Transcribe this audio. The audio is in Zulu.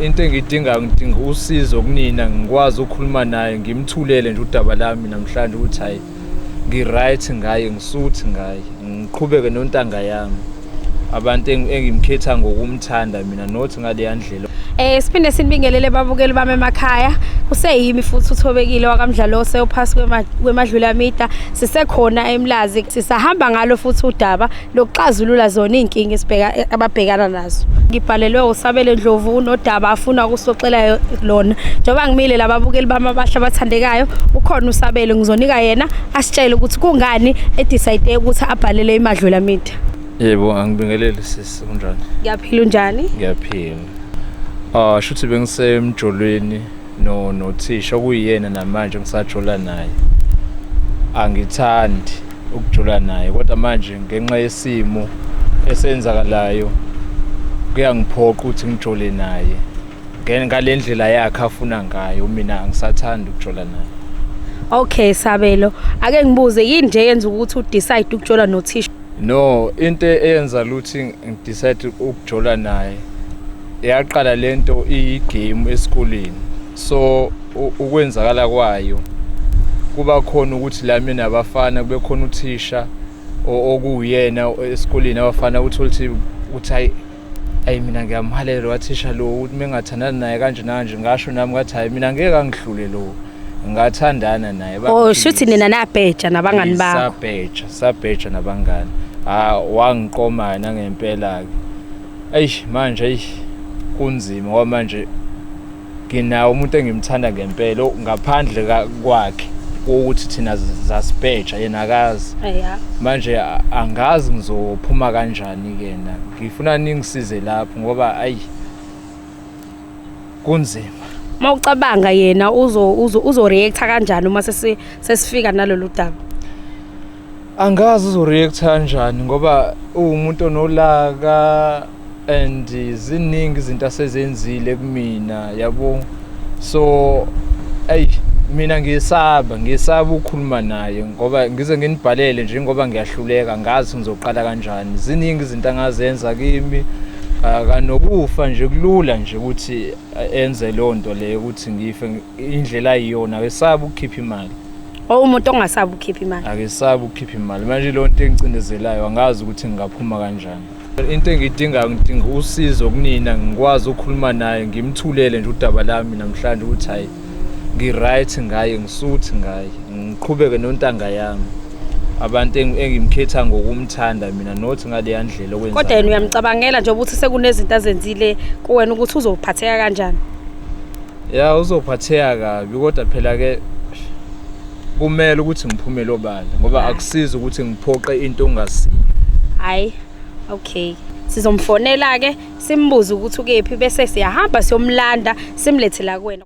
Into engiyidingayo, ngidinga usizo kunina, ngikwazi ukukhuluma naye, ngimthulele nje udaba lami namhlanje ukuthi hayi, ngi-right ngaye, ngisuthi ngaye, ngiqhubeke nontanga yami. Abantu engimkhetha ngokumthanda mina, not ngaleya ndlela. Siphinde sinibingelele babukeli bami emakhaya. Kuseyimi futhi uThobekile wakaMdlalose ophasi kwemadlula mida. Sisekhona eMlazi. Sisahamba ngalo futhi udaba lokuxazulula zona izinkinga esibheka ababhekana nazo. Ngibhalelwe uSabelo Ndlovu, unodaba afuna ukusoxela lona. Njengoba ngimile lababukeli bami abahle abathandekayo, ukhona uSabelo, ngizonika yena asitshele ukuthi kungani edecide ukuthi abhalele iMadlula Media. Yebo, angibingelele sisi, kunjani? Ngiyaphila, unjani? Ngiyaphila. Ah, shuthi bengisemjolweni no nothisha okuyiyena namanje ngisajola naye. Angithandi ukujola naye, kodwa manje ngenxa yesimo esenzakalayo kuyangiphoqa ukuthi ngijole naye. Ngale ndlela yakhe afuna ngayo, mina angisathandi ukujola naye. Okay Sabelo, ake ngibuze, yini nje yenza ukuthi udecide ukujola nothisha? No, into eyenza ukuthi ngidecide ukujola naye, yaqala lento iyi-game esikoleni. So ukwenzakala kwayo kuba khona ukuthi la mina nabafana kube khona uthisha okuwuyena esikoleni, abafana uthola ukuthi hayi, ayi, mina ngiyamhalela wathisha lo, ukuthi mengathandana naye kanje nanje. Ngasho nami ngathi hayi, mina ngeke angihlule lo, ngathandana naye. Oh, shuthi nina nabheja nabangani bakho. Sabheja, sabheja nabangani. Ah, wangiqoma nangempela ke. Eish, manje eish, kunzima ngoba manje nginawo umuntu engimthanda ngempela ngaphandle kwakhe, ukuthi thina zasibheja, yena akazi. Manje angazi ngizophuma kanjani ke na. Ngifuna ningisize lapho ngoba ayi, kunzima. Mawucabanga yena uzo react kanjani uma sesifika nalolu daba? Angazi uzoreact kanjani ngoba uwumuntu onolaka and ziningi izinto asezenzile kumina, yabo. So ey, mina ngiyesaba ukukhuluma naye ngoba ngize nginibhalele nje ngoba ngiyahluleka, ngazi ngizoqala kanjani. Ziningi izinto angazenza kimi, kanokufa nje kulula nje ukuthi enze leyo nto leyo ukuthi ngife indlela ayiyona. Akesaba ukukhipha imali. Oh, umuntu ongasabi ukukhipha imali. Akesabi ukukhipha imali. Manje leyo nto engicindezelayo, angazi ukuthi ngingaphuma kanjani. Into engiyidingayo, ngidinga usizo kunina, ngikwazi ukukhuluma naye, ngimthulele nje udaba lami namhlanje ukuthi hayi, ngi-right ngaye, ngisuthi ngaye, ngiqhubeke nontanga yami. Abantu engimkhetha ngokumthanda mina, not ngaleya ndlela okwenza. Kodwa yena uyamcabangela nje ukuthi sekunezinto azenzile kuwena, ukuthi uzophatheka kanjani? Ya, uzophatheka kabi, kodwa phela ke kumele ukuthi ngiphumele obala ngoba akusizi ukuthi ngiphoqe into ongasiyo. Hayi, okay. Sizomfonela ke simbuze ukuthi ukephi, bese siyahamba siyomlanda, simlethe la kuwena.